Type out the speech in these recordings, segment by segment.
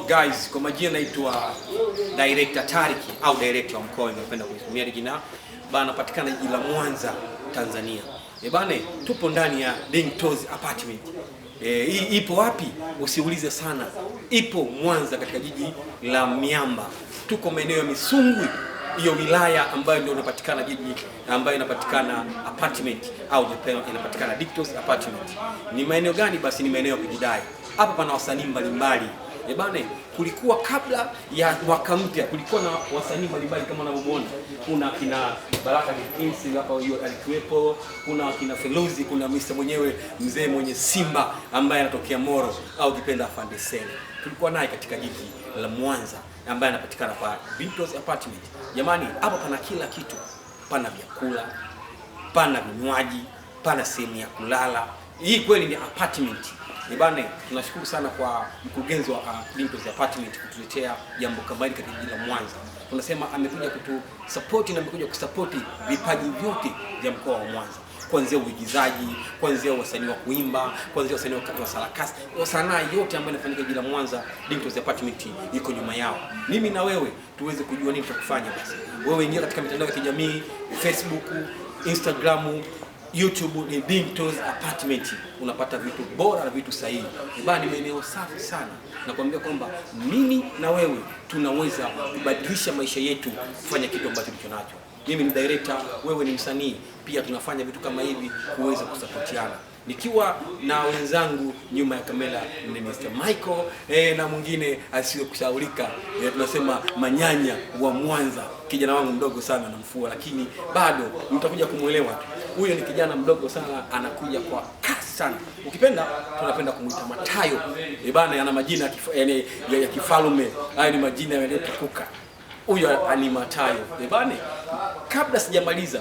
Guys, kwa majina naitwa Director Tariki au Director wa mkoa, ningependa kuitumia jina bana, napatikana jiji la Mwanza, Tanzania. E bana, tupo ndani ya Dingtoz Apartment. Hii ipo wapi? Usiulize sana, ipo Mwanza katika jiji la Miamba. Tuko maeneo ya Misungwi, hiyo wilaya ambayo ndio inapatikana jiji ambayo inapatikana apartment au inapatikana Dingtoz Apartment. Ni maeneo gani? Basi ni maeneo ya kujidai. Hapa pana wasanii mbalimbali. E bana, kulikuwa kabla ya mwaka mpya kulikuwa na wasanii mbalimbali kama unavyomuona, kuna kina Baraka Prince hapa, hiyo alikuwepo, kuna kina Feluzi, kuna Mr mwenyewe mzee mwenye Simba ambaye anatokea Moro au kipenda Afande Sele, tulikuwa naye katika jiji la Mwanza ambaye anapatikana kwa Bintos Apartment. Jamani, hapa pana kila kitu, pana vyakula, pana vinywaji, pana sehemu ya kulala. Hii kweli ni apartment. Bana, tunashukuru sana kwa mkurugenzi wa Bintos Apartment kutuletea jambo kama hili katika jiji la Mwanza. Tunasema amekuja kutusupport na amekuja kusupport vipaji vyote vya mkoa wa Mwanza, kuanzia uigizaji, kuanzia wasanii wa kuimba, kuanzia wasanii wa sarakasi, sanaa yote ambayo inafanyika jiji la Mwanza, Bintos Apartment iko nyuma yao. Mimi na wewe tuweze kujua nini cha kufanya. Basi wewe ingia katika mitandao ya kijamii Facebook, Instagram, YouTube ni Bintos Apartment, unapata vitu bora na vitu sahihi. Bana, ni maeneo safi sana. Nakwambia kwamba mimi na wewe tunaweza kubadilisha maisha yetu kufanya kitu ambacho tulicho nacho. Mimi ni director, wewe ni msanii pia, tunafanya vitu kama hivi kuweza kusapotiana. Nikiwa na wenzangu nyuma ya kamera ni Mr. Michael na mwingine asiyokusahaulika, tunasema Manyanya wa Mwanza, kijana wangu mdogo sana namfua, lakini bado mtakuja kumuelewa tu. Huyo ni kijana mdogo sana, anakuja kwa kasi sana. Ukipenda tunapenda kumuita Matayo. Bana, ana majina ya kifalume. Haya ni majina yaliyotukuka. Huyo ni Matayo. Bana, kabla sijamaliza,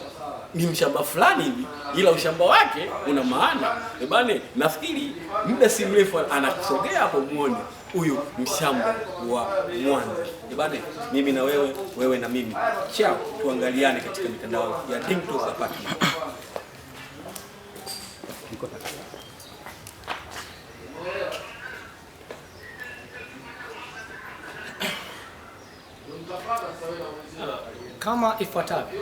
ni mshamba fulani hivi, ila ushamba wake una maana. Bana, nafikiri muda si mrefu anasogea hapo, muone huyu mshamba wa Mwanza. Bana, mimi na wewe, wewe na mimi. Chao, tuangaliane katika mitandao ya Bintos Apartment. Kama ifuatavyo.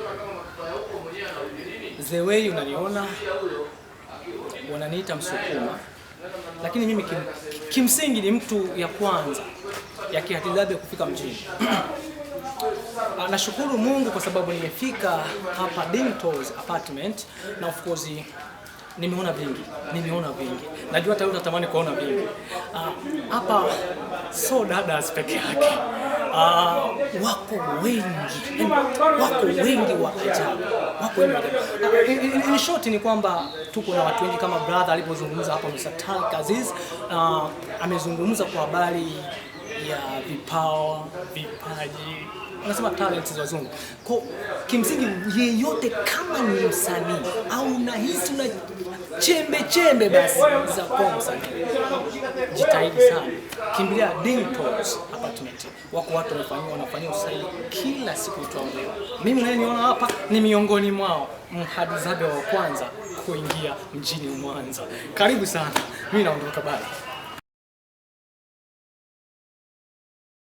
The way unaniona, wananiita Msukuma, lakini mimi kimsingi ni mtu ya kwanza ya kihatidabi kufika mjini. Nashukuru Mungu kwa sababu nimefika hapa Bintos Apartment na of course nimeona vingi, nimeona vingi. Najua hata wewe utatamani kuona vingi. Hapa so dadas peke yake. Wako wengi, yani, wako wengi wa ajabu, wako wengi wa ajabu. In short ni kwamba tuko na watu wengi kama brother alipozungumza hapo Mr. Tariq Aziz, amezungumza kwa habari ya vipawa, vipaji, wanasema talents za wazungu. Kwa kimsingi yeyote kama ni msanii au unahisi una chembe chembe basi za kuwa msanii, jitahidi sana, kimbilia Bintos Apartment. Wako watu wanafanyia usaili kila siku itwao leo. Mimi unayeniona hapa ni miongoni mwao, mhadzabe wa kwanza kuingia mjini Mwanza. Karibu sana, mimi naondoka, bye.